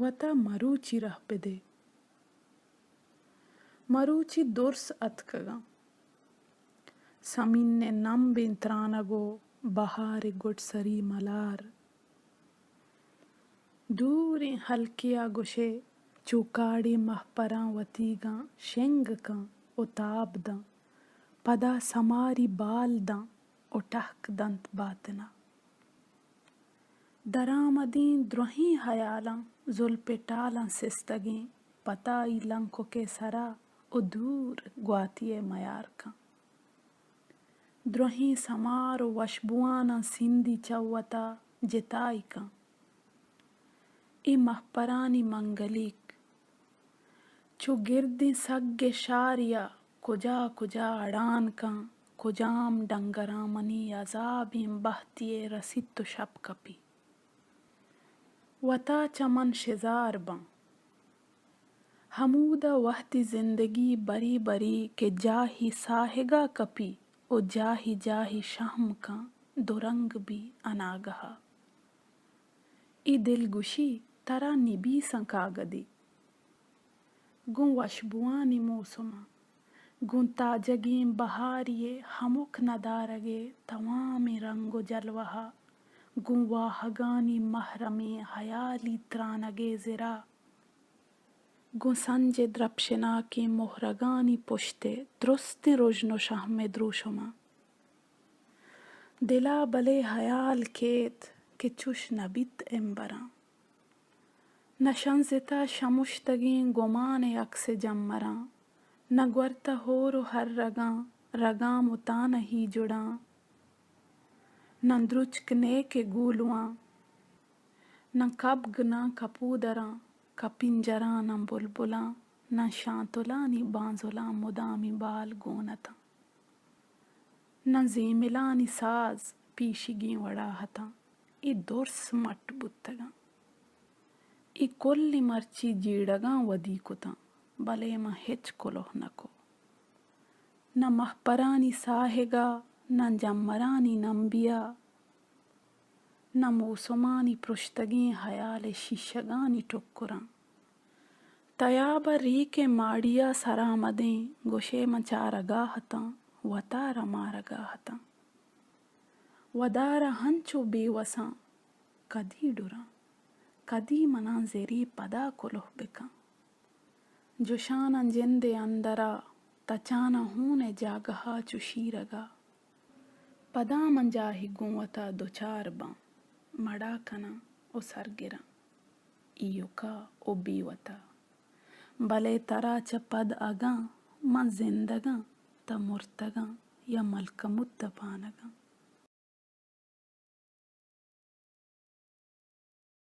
وتا مروچی رہ بدے۔ مروچی درس اتکگاں۔ سمین ءِ نمبیں ترانگ ءُ بہار ءِ گڈسری ملار۔ دوریں ہلکے ءَ گوشئے چوکاڑی مہپراں وتیگاں شنگ کن ءُ تاب داں، پدا سماری بال داں ءُ ٹہک دنت باتن ءَ۔ درآمدیں درہیں ہیالاں زلپ ءِ ٹالاں سستگیں پتائی لنکک ءِ سرا ءُ دور گواتی ءِ میار کن۔ درہیں سمار ءُ وشبواناں سندی چہ وتا جتائی کن۔ اے مہپرانی منگلیک چو گردیں سگ ءِ شاریا کجا کجا اڑان کن، کجام ڈنگراں منی عذابیں بہتی ءِ رسیت ءُ شپ کپی۔ وتا چہ من شزار باں۔ ہمودا وہدی زندگی بری بری کہ جاہی ساہگا کپی ءُ جاہی جاہی شہم کن، درنگ بی اناگہا۔ اے دلگوشی ترا نبیساں کاگدے۔ گوں وشبوانی موسماں، گوں تاجگیں بہاری ءِ ہمک ندارگ ءِ توامیں رنگ ءُ جلوہ ءَ، گوں واہگانی محرمیں ہیالی ترانگ ءِ زرا، گوں سنج ءِ درپشناکیں مہرگانی پشت ءِ درستیں رژن ءُ شہم ءِ دروشماں۔ دل ءَ بلے ہیال کیت کہ چش نہ بیت امبراں۔ نہ شنزتہ شمشتگیں گمان ءِ عکس ءِ جمراں، نہ گورتہ ہور ءُ ہر رگاں، رگاں متانہی جڑاں، نہ درچک نیک ءِ گولواں، نہ کبگ نہ کپودراں، کپنجراں نہ بلبلاں، نہ شانتلانی بانزلاں مدامی بال گون اتاں۔ نہ زیملانی ساز پیشیگیں وڑا اتاں۔ اے درس مٹ بوتگاں۔ اے کلی مرچی جیڑگاں ودی کتاں، بلے من ہچ کلوہ نہ کو۔ نہ مہپرانی ساہگا، نہ جمرانی نمبیا، نہ موسمانی پرشتگیں ہیال ءِ شیشگانی ٹکراں۔ تیاب ءَ ریک ءِ ماڑی ءَ سرآمدیں گوشے من چارگا اتاں، وتارا مارگا اتاں۔ ودار ءَ ہنچو بے وساں، کدی ڈراں، کدی مناں زری پدا کلوہ بکن۔ جشاناں جند ءِ اندر ءَ، تچاناں ہون ءِ جاگہ ءَ چو شیرگ ءَ۔ پدا من جاہے گوں وتا دچار باں، مڑا کناں ءُ سرگراں، ایوکا ءُ بے وتا۔ بلے ترا چہ پد اگاں من زندگاں، تہ مرتگاں یا ملکموت ءَ پانگاں۔